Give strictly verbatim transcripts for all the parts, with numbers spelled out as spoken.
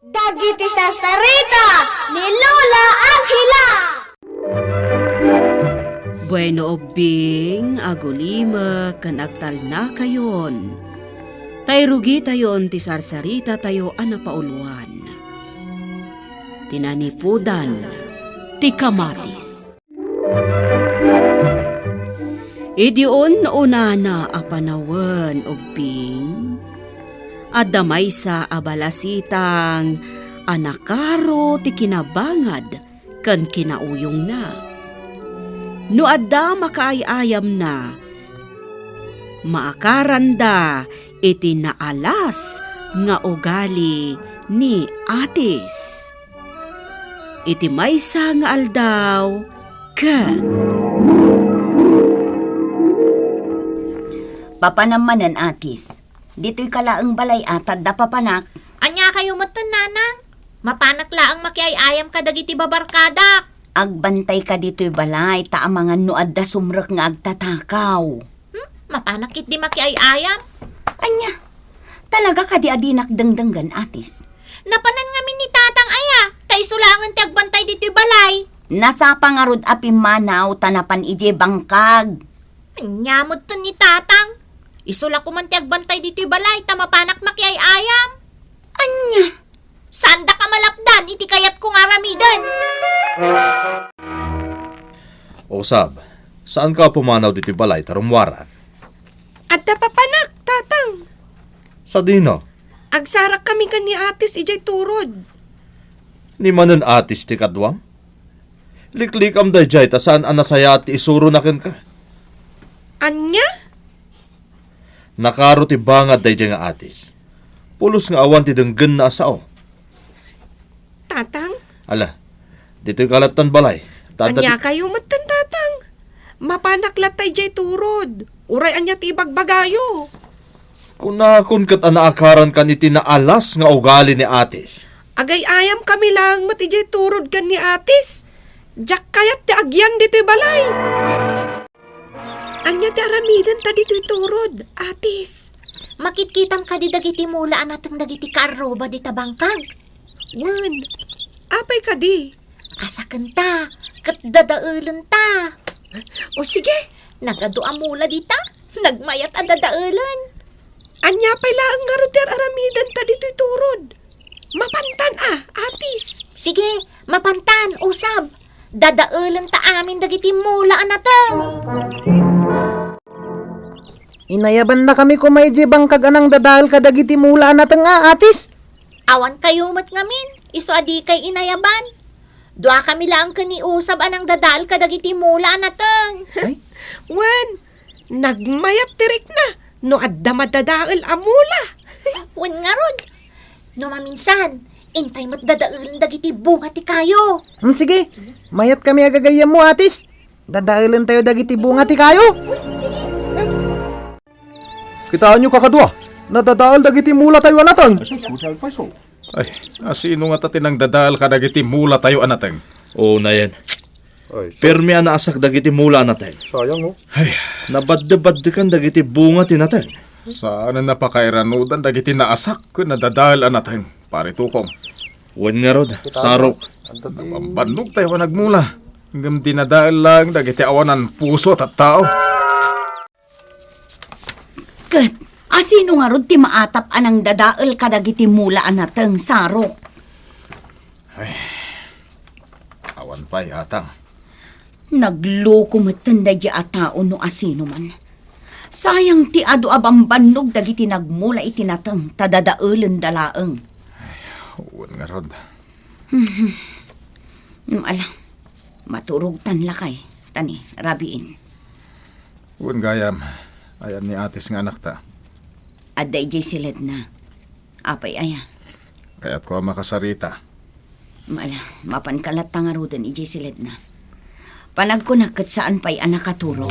Dagiti sarsarita ni Lola Angela. Bueno, ubbing, agulimek ken agtalnakayon. Ta irugitayon ti sarsaritatayo a napauluan. Ti nanipudan ti kamatis. Idi un-unana a panawen, ubbing, adda maysa a balasitang a nakaro ti kinabangad ken kinauyongna. No adda makaay-ayamna, maakaranda iti naalas nga ugali ni Atis. Iti maysa nga aldaw, ket Papanam manen, Atis. Ditoy ka laeng balay a, ta adda papanak. Ania kayo metten, Nanang? Mapanak laeng makiay-ayam kadagiti babarkadak. Agbantay ka ditoy balay, ta amangan no adda sumrek nga agtatakaw. Hmm? Mapanak ketdi makiay-ayam? Ania? Talaga kadi a dinak dengdenggen, Atis? Napanan ngamin ni Tatang aya, ta isu laengen ti agbantay ditoy balay. Nasapa ngarud a pimmanaw ta napan idiay bangkag. Ania metten ni Tatang? Isu la koman ti agbantay ditoy balay, ta mapanak makiay-ayam. Ania? Saandaka malapdan iti kayatko nga aramiden. Usab, saanka a pumanaw ditoy balay ta rummuarak? Adda papanak, Tatang. Sadino? Agsarakkami ken ni Atis idiay turod. Ni manen Atis ti kaduam? Liklikam daydiay ta saan a nasayaat ti isurona kenka. Ania? Nakaro ti bangad daydiay nga Atis. Pulos nga awan ti denggenna a sao. Tatang? Ala, ditoy ka lattan balay. Ta adda ti Ania kayo metten, Tatang? Mapanak latta idiay turod. Uray ania ti ibagbagayo? Kunakon ket a naakarankan iti naalas nga ugali ni Atis. Agay-ayam kami laeng met idiay turod ken ni Atis. Diak kayat ti agyan ditoy balay. Ania ti aramidenta ditoy turod, Atis? Makitkitam kadi dagiti mula a nateng dagiti kaarruba dita bangkag? Wen, apay kadi? Asakenta, ket dadaelenta. O sige, nagadu a mula dita, nagmayat a dadaelen. Ania pay laeng ngarud ti ar-aramidenta ditoy turod? Mapantan a, Atis. Sige, mapantan, usab. Dadaelenta amin dagiti mula a nateng. Inayabannakami koma idiay bangkag a nangdadael kadagiti mula a nateng a, Atis. Awan kayo met ngamin, isu a dikay inayaban. Duakami laeng ken ni Usab a nangdadael kadagiti mula a nateng. Ay? Wen, nagmayat ti rikna no adda madadael a mula. Wen ngarud, no maminsan, intay met dadaelen dagiti bunga ti kayo. Hmm, sige, mayatkami a gagayyemmo, Atis. Dadaelentayo dagiti bunga ti kayo. Kitaenyo, kakadua, nadadael dagiti mulatayo a nateng. Ay, asino ngata ti nangdadael kadagiti mulatayo a nateng? O, nayen. Ay, sa- Permi a naasak dagiti mula a nateng. Sayang, oh. Ay, nabaddebaddekan dagiti bunga ti nateng. Saan a napakairanudan dagiti naasak ken nadadael a nateng, Pare Tukong. Wen ngarud, Sarok. Nabambannogtayo a nagmula. Ngem dinadael laeng dagiti awanan puso a tattao. Ket asino ngarud ti maatap a nangdadael kadagiti mula a nateng, Sarok? Ay, awan pay, Atang. Nagloko metten daydi a tao no asinoman. Sayang ti adu a bambannog dagiti nagmula iti nateng ta dadaelenda laeng. Ay, wen ngarud. Mhm. Mm, ala, maturogtan lakay, ta ni rabiin. Wen gayam, ayan ni Atis nga anakta. Adda idiay siledna. Apay aya? Kayatko a makasarita. Mm, ala, mapanka latta ngaruden idiay siledna. Panagkunak ket saan pay a nakaturog.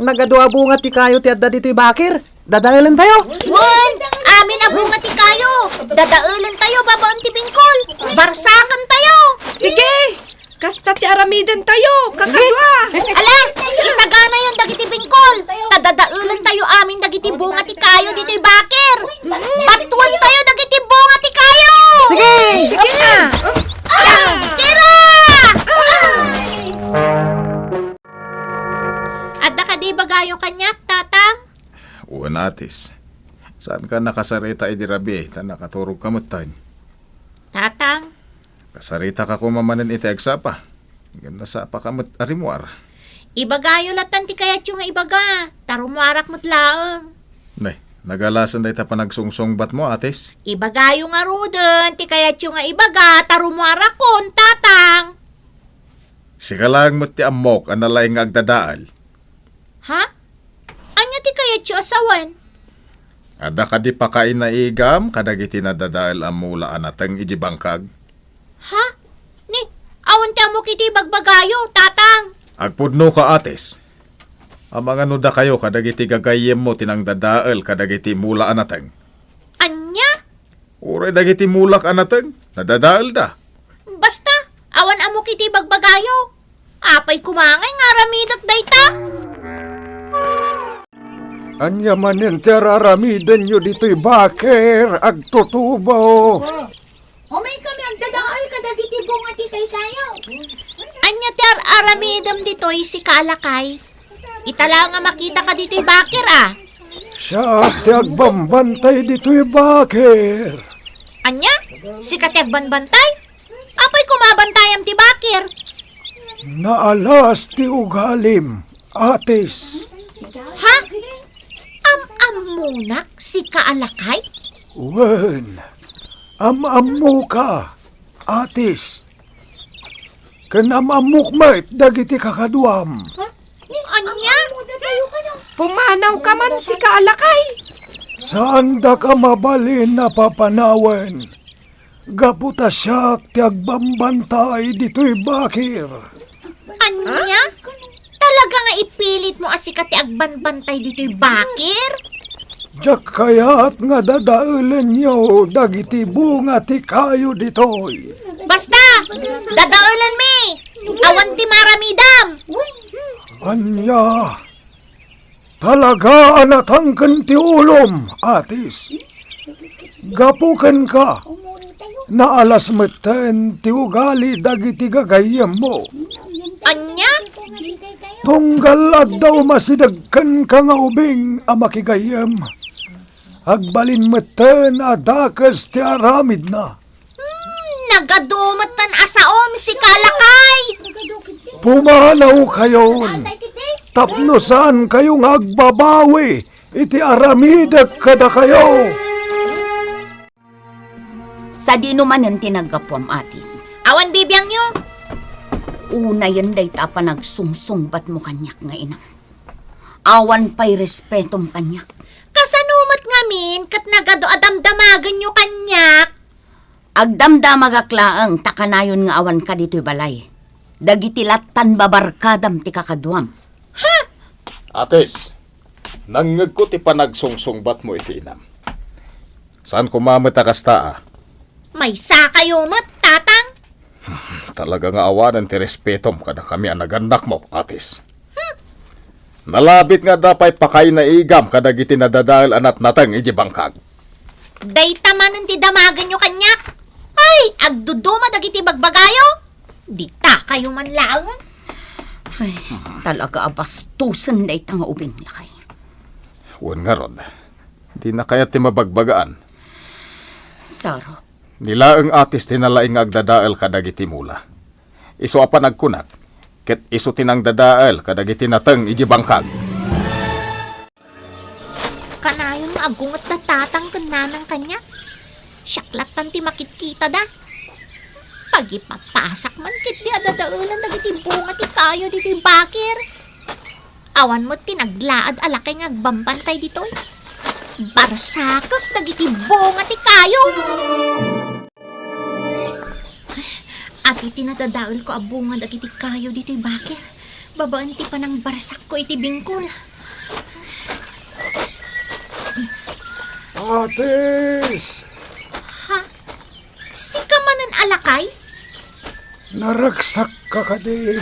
Nagadu a bunga ti kayo ti adda ditoy bakir. Dadaelentayo. Wen, amin a bunga ti kayo. Dadaelentayo babaen ti bingkol. Barsakentayo. Sige, kasta ti aramidentayo, kakadua. Ala, isaganayon dagiti bingkol. Ta dadaelentayo amin dagiti bunga ti kayo ditoy bakir. Batuentayo dagiti Ka nakasarita idi rabii, ta nakaturogka metten. Tatang. Kasaritaka koma manen iti agsapa. Ngem nasapaka met a rimmuar. Ibagayo lattan ti kayatyo nga ibaga, ta rummuarak met laeng. Ne, nagalasen dayta panagsungsungbatmo, Atis. Ibagayo ngaruden ti kayatyo nga ibaga, ta rummuarakon, Tatang. Sika laeng met ti ammok a nalaing nga agdadael. Ha? Ania ti kayatyo a sawen? Adda kadi pakainaigam kadagiti nadadael a mula a nateng idiay bangkag? Ha? Ni, awan ti ammok iti ibagbagayo, Tatang. Agpudnoka, Atis. Amangan no dakayo kadagiti gagayyemmo ti nangdadael kadagiti mula a nateng. Ania? Uray dagiti mulak a nateng, nadadaelda. Basta, awan ammok iti ibagbagayo. Apay koma ngay nga aramidek dayta? Ania manen ti ar-aramidenyo ditoy bakir, agtutubo? Umaykami agdadael kadagiti bunga ti kaykayo. Ania ti ar-aramidem ditoy, sika a lakay? Ita laeng a makitaka ditoy bakir, a. Siak ti agbambantay ditoy bakir. Ania? Sika ti agbambantay? Apay koma a bantayam ti bakir? Naalas ti ugalim, Atis. Ha? Am-ammonak, sika a lakay? Wen, am-ammoka, Atis. Ken am-ammok met dagiti kakaduam. Ania? Pumanawka man, sika a lakay. Saandaka mabalin a papanawen, gapu ta siak ti agbambantay ditoy bakir. Ania? Talaga nga ipilitmo a sika ti agbambantay ditoy bakir? Diak kayat nga dadaelenyo dagiti bunga ti kayo ditoy. Basta, dadaelenmi! Awan ti maramidam! Ania? Talaga a natangken ti ulom, Atis. Gapu kenka, naalas metten ti ugali dagiti gagayyemmo. Ania? Tunggal adda umasideg kenka nga ubing a makigayyem, agbalin metten a dakes ti aramidna. Hmm, nagadu metten a saom, sika a lakay! Pumanawkayon tapno saankayo nga agbabawi iti aramidek kadakayo. Sadino manen ti naggapuam, Atis? Awan bibiangyo. Unayen dayta a panagsungsungbatmo kaniak nga inam. Awan pay respetom kaniak. Kasano met ngamin ket nagadu a damdamagenyo kaniak? Agdamdamagak laeng ta kanayon nga awanka ditoy balay. Dagiti lattan babarkadam ti kakaduam. Ha? Atis, nangngegko ti panagsungsungbatmo iti inam. Saan koma met a kasta, a. Maysakayo met, Tatang. Talaga nga awanen ti respetom kadakami a nagannakmo, Atis. Nalabit nga adda pay pakainaigam kadagiti nadadael a natnateng idiay bangkag. Dayta manen ti damagenyo kaniak. Ay, agduduma dagiti bagbagayo. Ditakayo man laengen. Ay, talaga a bastosen dayta nga ubing, lakay. Wen ngarud, dina kayat ti mabagbagaan. Sarok. Ni laeng Atis ti nalaing nga agdadael kadagiti mula. Isu a panagkunak, ket isu ti nangdadael kadagiti nateng idiay bangkag. Kanayon nga aggunget da Tatang ken Nanang kaniak. Siak lattan ti makitkitada. Pagipapasak man ketdi a dadaelan dagiti bunga ti kayo ditoy bakir. Awan met ti naglaad a lakay nga agbambantay ditoy. Barsakek dagiti bunga ti kayo. Adu ti nadadaelko a bunga dagiti kayo ditoy bakir, babaen ti panangbarsakko iti bingkol. Atis! Ha? Sika manen a lakay? Naragsakka kadi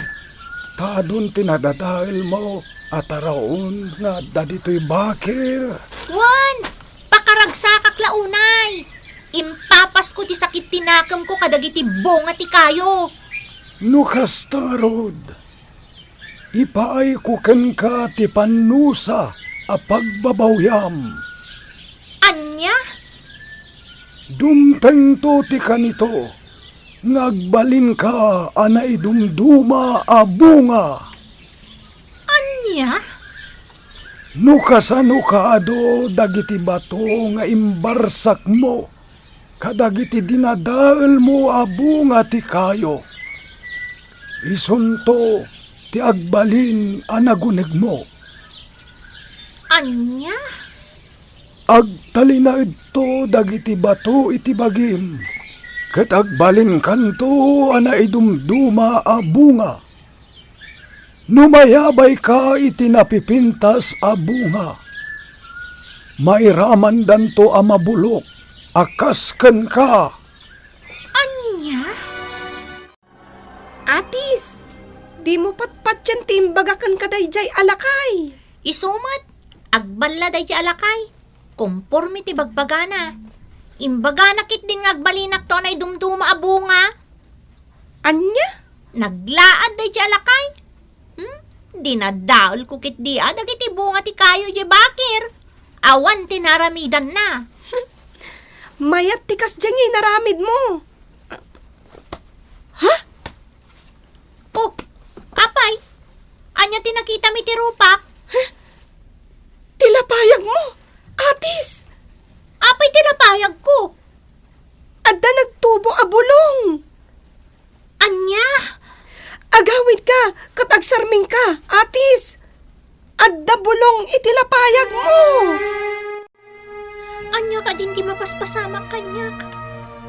ta adun ti nadadaelmo a taraon nga adda ditoy bakir? Wen, pakaragsakak la unay. Impapasko ti sakit ti nakemko kadagiti bunga ti kayo. No kasta ngarud, ipaayko kenka ti pannusa a pagbabawiam. Ania? Dumtengto ti kanito nga agbalinka a naidumduma a bunga. Ania? No kasano kaado dagiti bato nga imbarsakmo kadagiti dinadaelmo a bunga ti kayo, isunto ti agbalin a nagunegmo. Ania? Agtalinaedto dagiti bato iti bagim, ket agbalinkanto a naidumduma a bunga. No mayabayka iti napipintas a bunga, mairamandanto a mabulok a kas kenka. Ania? Atis, dimo patpatien ti imbaga kenka daydiay a lakay. Isu met, agballa daydiay a lakay. Komporme ti bagbagana. Imbagana ketdin nga agbalinakto a naidumduma a bunga. Ania? Naglaad daydiay a lakay. Hmm? Dinadaelko ketdi a dagiti bunga ti kayo diay bakir. Awan ti naaramidanna. Mayat ti kasdiay nga inaramidmo. Ha? Oh, apay? Ania ti nakitam iti rupak? Ti lapayagmo, Atis! Apay ti lapayagko? Adda nagtubo a bulong. Ania? Agawidka ket agsarmingka, Atis! Adda bulong iti lapayagmo! Ania kadin ti mapaspasamak kaniak?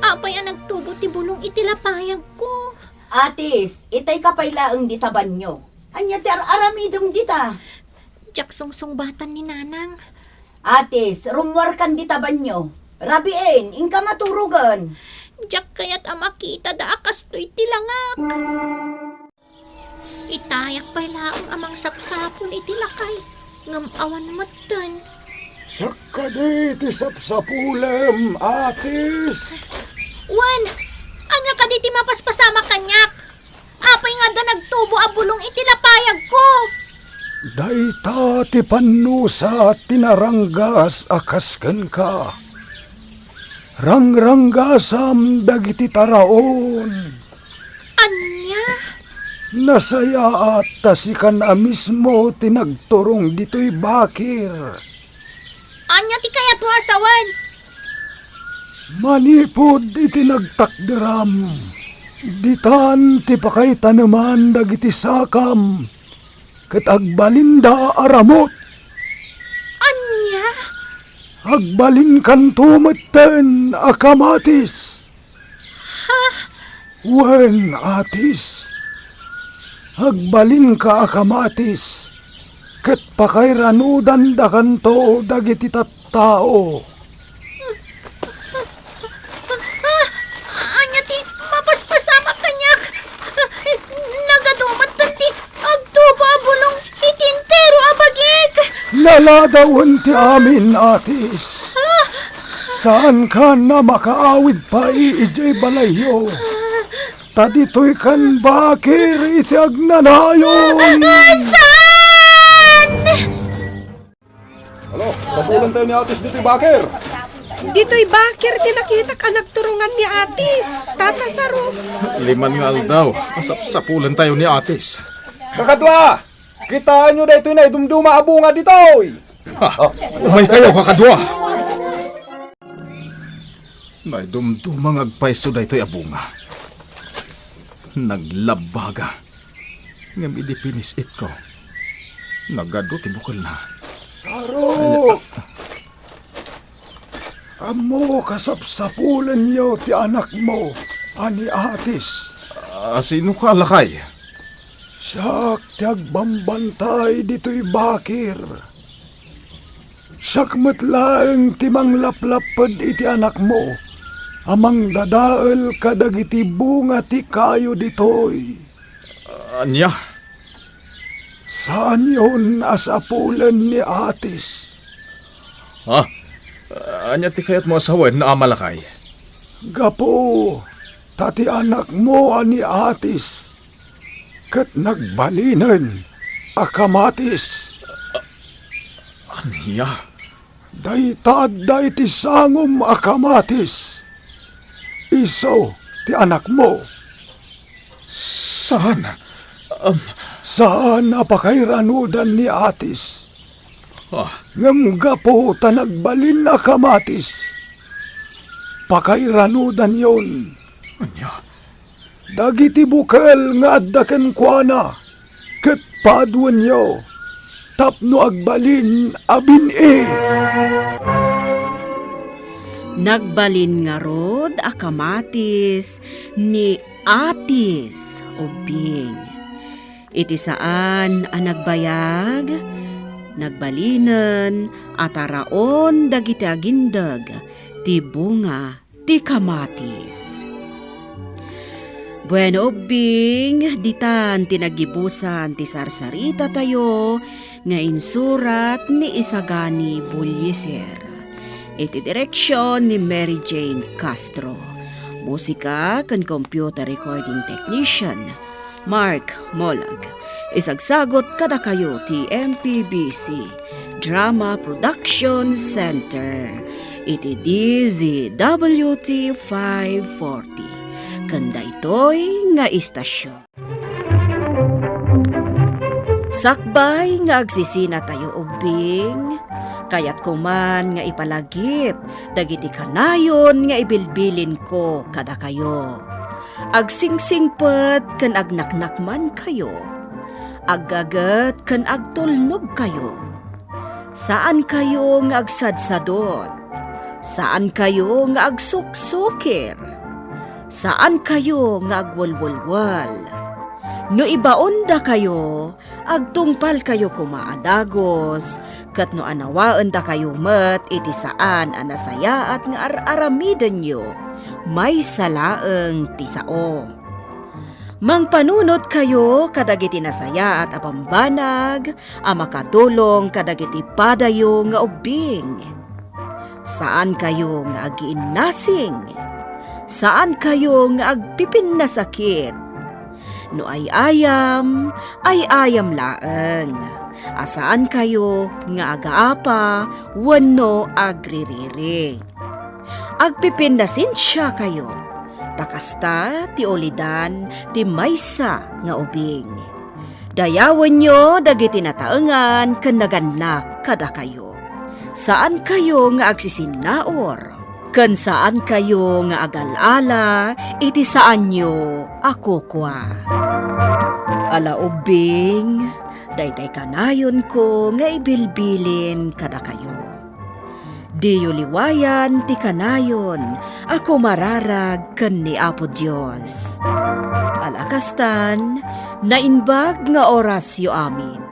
Apay a nagtubo ti bulong iti lapayagko? Atis, itayka pay laeng dita banio. Ania ti ar-aramidem dita? Diak sungsungbatan ni Nanang. Atis, rummuarkan dita banio. Rabiin, inka maturogen. Diak kayat a makita da a kastoy ti langak. Itayak pay laeng a mangsapsapul iti lakay, ngem awan metten. Siak kadi ti sapsapulem, Atis. Wen, ania kadi ti mapaspasamak kaniak? Apay nga adda nagtubo a bulong iti lapayagko? Dayta ti pannusa ti naranggas a kas kenka. Rangranggasam dagiti taraon. Ania? Nasayaat ta sikan a mismo ti nagturong ditoy bakir. Ania ti kayatmo a sawen? Manipud iti nagtakderam, ditan ti pakaitaneman dagiti sakam ket agbalinda a ramut. Ania? Agbalinkanto metten a kamatis. Ha? Wen, Atis. Agbalinka a kamatis, ket pakairanudandakanto dagiti tattao. Ah, ania ti mapaspasamak kaniak? Nagadu metten ti agtubo a bulong iti entero a bagik. Naladawen ti amin, Atis. Saankan a makaawid pay idiay balayyo. Ta ditoykan bakir iti agnanayon. Saan? Alo, sapulentayo ni Atis ditoy bakir. Ditoy bakir ti nakitak a nagturongan ni Atis, Tata Sarok. Liman nga aldaw, sapsapulentayo ni Atis. Kakadua, kitaenyo daytoy naidumduma a bunga ditoy. Ha, umaykayo, kakadua. Naidumduma nga agpayso daytoy a bunga. Naglabbaga. Ngem idi pinis-itko, nagadu ti bukelna. Sarok! Ammok a sapsapulenyo ti anakmo a ni Atis. A, sinoka, lakay? Siak ti agbambantay ditoy bakir. Siak met laeng ti manglaplapped iti anakmo a mangdadael kadagiti bunga ti kayo ditoy. Ania? Saanyon a sapulen ni Atis. Ha? Ania ti kayatmo a sawen, Ama, lakay? Gapu ta ti anakmo a ni Atis ket nagbalinen a kamatis. Ania? Dayta adda iti sangom a kamatis. Isu ti anakmo. Saan? Am, Saan a pakairanudan ni Atis. Ah. Ngem gapu ta nagbalin a kamatis, pakairanudanyon. Ania? Dagiti bukel nga adda kenkuana, ket paduenyo tapno agbalin a bin-i. Nagbalin ngarud a kamatis ni Atis Ubbing. Iti saan a nagbayag, nagbalinen a taraon dagiti agindeg ti bunga ti kamatis. Bueno, Ubbing, ditan ti naggibusan ti sarsarita tayo nga insurat ni Isagani Bullieser. Iti direksyon ni Mary Jane Castro. Musika ken computer recording technician, Mark Molag. Isagsagut kadakayo ti M P B C Drama Production Center iti D Z W T five forty. Ken daytoy nga istasyon. Sakbay nga agsisinatayo, Ubbing, kayatko man nga ipalagip dagiti kanayon nga ibilbilinko kadakayo. Agsingsingpet ken agnaknakmankayo. Aggaget ken agtulnogkayo. Saankayo nga agsadsadot. Saankayo nga agsuksukir. Saankayo nga agwelwelwel. No ibaondakayo, agtungpalkayo koma a dagus, ket no anawaendakayo met iti saan a nasayaat nga ar-aramidenyo, maysa laeng ti sao. Mangpanunotkayo kadagiti nasayaat a bambanag a makatulong kadagiti padayo nga ubbing. Saankayo nga agiinnasing. Saankayo nga agpipinnasakit. No ay-ayam, ay-ayam laeng. A saankayo nga agaapa wenno agririri. Agpipinnasensiakayo, ta kasta ti ulidan ti maysa nga ubing. Dayawenyo dagiti nataengan ken nagannak kadakayo. Saankayo nga agsisinnaur, ken saankayo nga agal-ala iti saanyo a kukua. Ala ubbing, daytay kanayonko nga ibilbilin kadakayo. Diyo liwayan ti kanayon a kumararag ken ni Apo Dios. Ala kastan, naimbag nga orasyo amin.